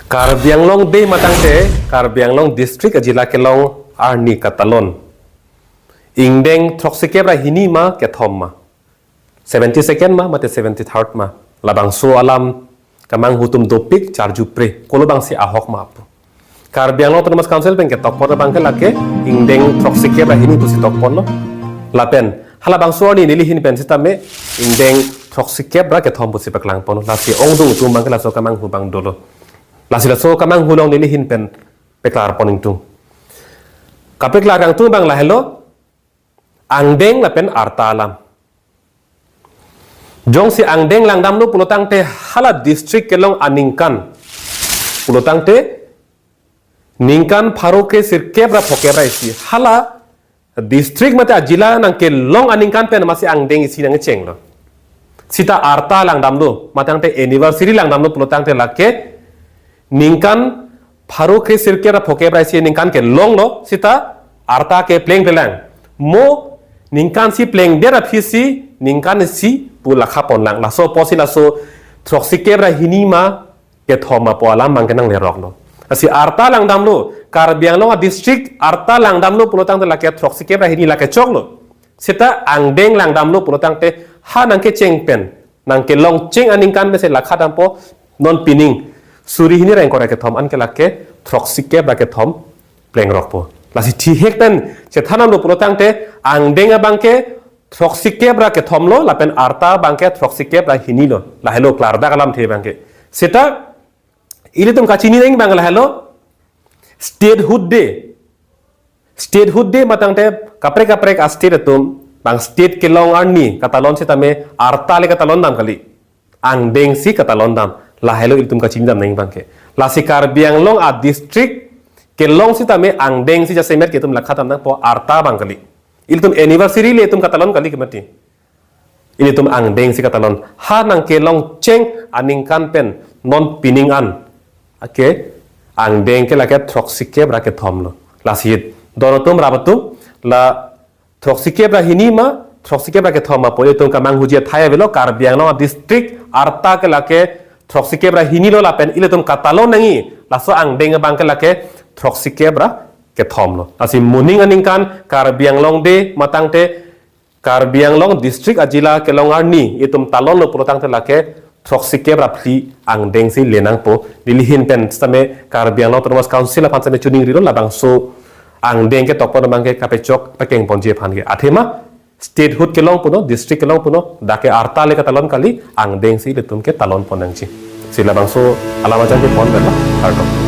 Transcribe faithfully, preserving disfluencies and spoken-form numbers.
Karbi Anglong Day matangte Karbi Anglong District ajila kelong arni katalon ingdeng throksikep ra hini ma kethom ma, seventy second ma mate seventy third ma, labangso alam kamanghu atum dopik charjupre, kolo bangsi ahok ma pu. Karbi Anglong Autonomous Council pen ketokpon abangke lake ingdeng throksikep ra hini pusi tokponlo. Lapen halabangso arni neli ahin pen sitame ingdeng throksikep ra kethom pusi paklangponlo. Lasi ongdung atum abangke laso kamanghu abang dolo. Lasi laso kamanghu along neli ahin pen paklarpon ingtung. Kapaklar kangtung abang lahelo, angdeng lapen arta alam. Jongsi angdeng langdamlo pulotangte hala district kelong aningkan pulotangte ningkan pharo kre sirkep ra phokep ra isi, hala district mate ajila nangkelong aningkan pen masi angdeng isi nangchenglo. Sita arta langdamlo matangte anniversary langdamlo pulotangte lake ningkan pharo kre sirkep ra phokep ra isi ningkan kelonglo, sita arta keplengplelang. Mo ningkan isi plengdet aphi si ningkan isi pu lakhaponlang. Laso apotsi laso throksikep ra hini ma kethom ma pu alam abangke nangleroklo. Lasi arta langdamlo, Karbi Anglong a district arta langdamlo pulotangte lake throksikep ra hini lake choklo. Sita angdeng langdamlo pulotangte ha nangkecheng pen nangkelong cheng aningkan mesen lakha dampo, non pining suri hini ra ingkoi ra kethom anke lake throksikep ra kethom plengrokpo. Lasi thihek pen chethandamlo pulotangte angdeng abangke throksikep ra kethomlo lapen arta abangke throksikep ra hinilo. Lahelo klardak alamthe abangke. Sita ilitum kachini nang abang lahelo, Statehood Day. Statehood Day matangte kaprek kaprek a state atum, bang state kelong arni katalon sitame arta le katalon dam kali, angdeng si katalon dam. Lahelo ilitum kachini dam nang abangke. Lasi Karbi Anglong a district kelong sitame angdeng si jasemet ke itum lakha dam nangpo, arta abang kali. Ilitum anniversary le itum katalon kali ke mati. Ilitum angdeng si katalon. Ha nangkelong cheng aningkan pen non pining an ake angdeng ke lake throksikep ra kethomlo. Lasi don atum rap atum, la throksikep ra hini ma throksikep ra kethom ma pu ilitum kamanghuji athai avelo. Karbi Anglong a district arta ke lake throksikep ra hinilo lapen ilitum katalon nangji laso angdeng abangke lake throksikep ra kethomlo. Lasi moning aningkan Karbi Anglong Day matangte Karbi Anglong district ajila kelong arni itum talonlo pulotangte lake throksikep ra phli angdeng si lenangpo. Neli ahin pen sitame Karbi Anglong Autonomous Council aphan sitame chuning rilo, labangso angdeng ketokpon abangke kapechok pakengponji aphan ke. Athema statehood kelong punon, district kelong punon, dak ke arta le katalon kali, angdeng si ilitum ke talonpon nangji. Si labangso alam ajang kepon bela, kardom.